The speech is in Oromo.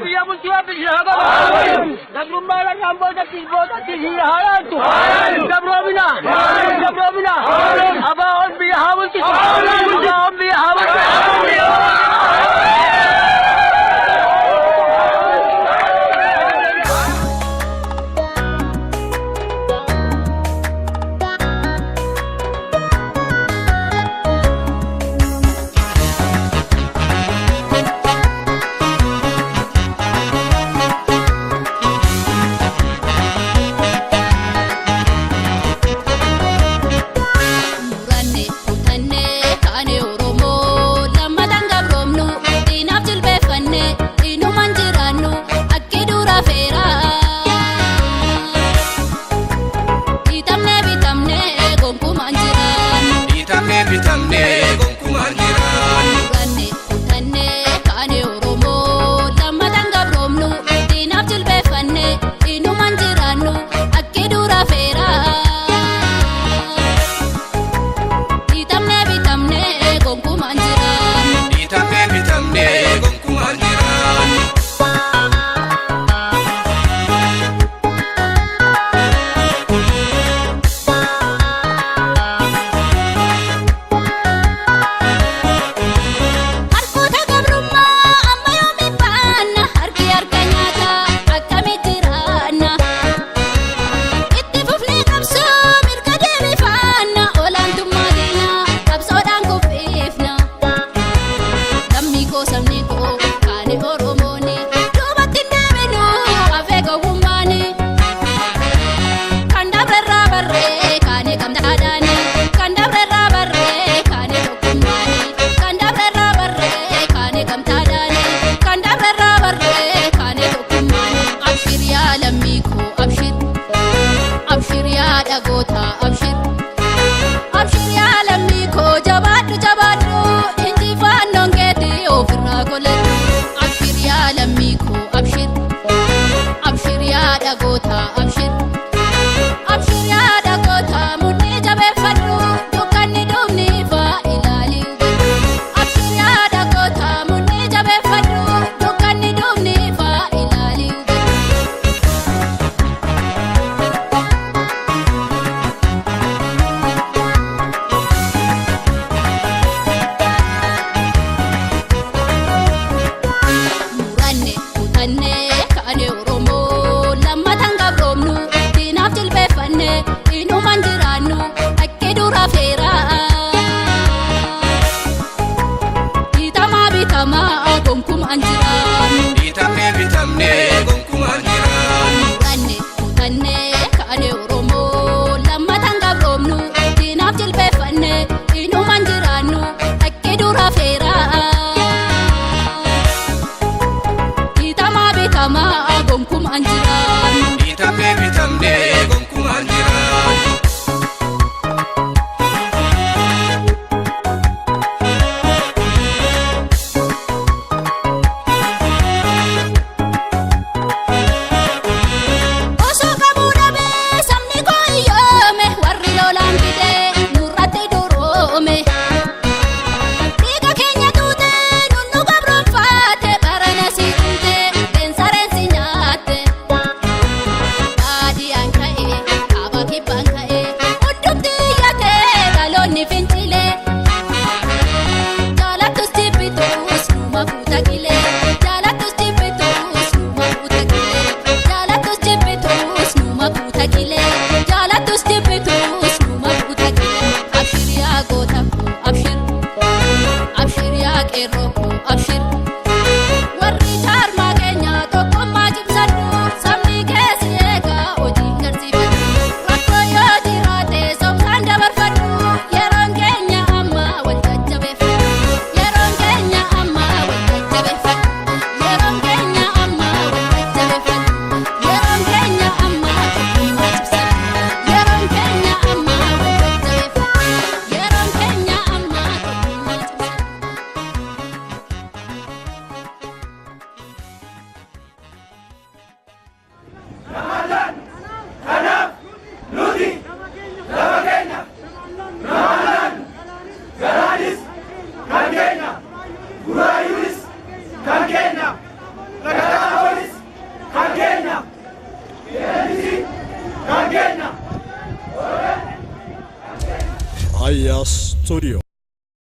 Biyya bultii biyya haa Gabrummaa irraan boodatti boodatti haa yaaddu. Gabroomina. Gabroomina. Abaa'oon biyya haa bulchisu. Abaa'oon biyya haa bulchisu. Muranne kutanne kaane Oromoo lammataan gabroomnu diinaaf jilbeeffanne diinumaan jiraannu akki dura feera. Dhiitamne bitamne gonkumaan jiraannu. Dhiitamne bitamne gonkumaan jiraannu. Muranne kutanne kaane Oromoo lammataan gabroomnu diinaaf jilbeeffanne diinumaan jiraannu akki dura feera. Dhiitamne bitamne gonkumaan jiraannu. Dhiitamne bitamne gonkumaan jiraannu. Harkoota gabrummaa amma yoomiin baanna harki harka nyaata akkamitti jiraanna. Itti fufnee qabsoo mirga deebifaanna olaantummaa diinaa qabsoodhaan kuffifna. Lammii koo sabni koo kaane Oromooni duubatti hin deebinu hafee gowwummaani. Kan dabrerraa barree kaane gamtaadhaani kan dabrerraa barree kaane tokkummaani kan dabrerraa barree kaane gamtaadhaani kan dabrerraa barree kaane tokkummaani. Abshir yaa lammii koo abshir abshir yaa dhagoota abshir abshir yaa lammii koo jabaadhu jabaadhu injifannoon keetii ofirraa koledhu. Abshir yaa lammii koo abshir abshir yaa dhagoota abshir. Abshir yaa dhagoota mudhii jabeeffadhu dukkanni dhumni ifaa ilaalii hubadhu. Abshir yaa dhagoota mudhii jabeeffadhu dukkanni dhumni ifaa ilaalii hubadhu. Muranne kutanne kaane Oromoo lammataan gabroomnu diinaaf jilbeeffanne diinumaan jiraannu akki dura feera. Dhiitamaa bitamaa gonkumaan jiraannu. Dhiitamne bitamne gonkumaan jiraannu. Muranne kutanne kaane Oromoo lammataan gabroomnu diinaaf jilbeeffanne diinumaan jiraannu akki dura feera. Dhiitamaa bitamaa gonkumaan jiraannu. Dhiitamne bitamne gonkumaan jiraannu. Osoo qabuu dhabee sabni koo hiyyoome warri lolaan fidee nurratti duroome. Dhiiga keenya tuutee nunnu gabroonfaate barana si dhumte leensa reensi nyaatte. Raayyaa Studio.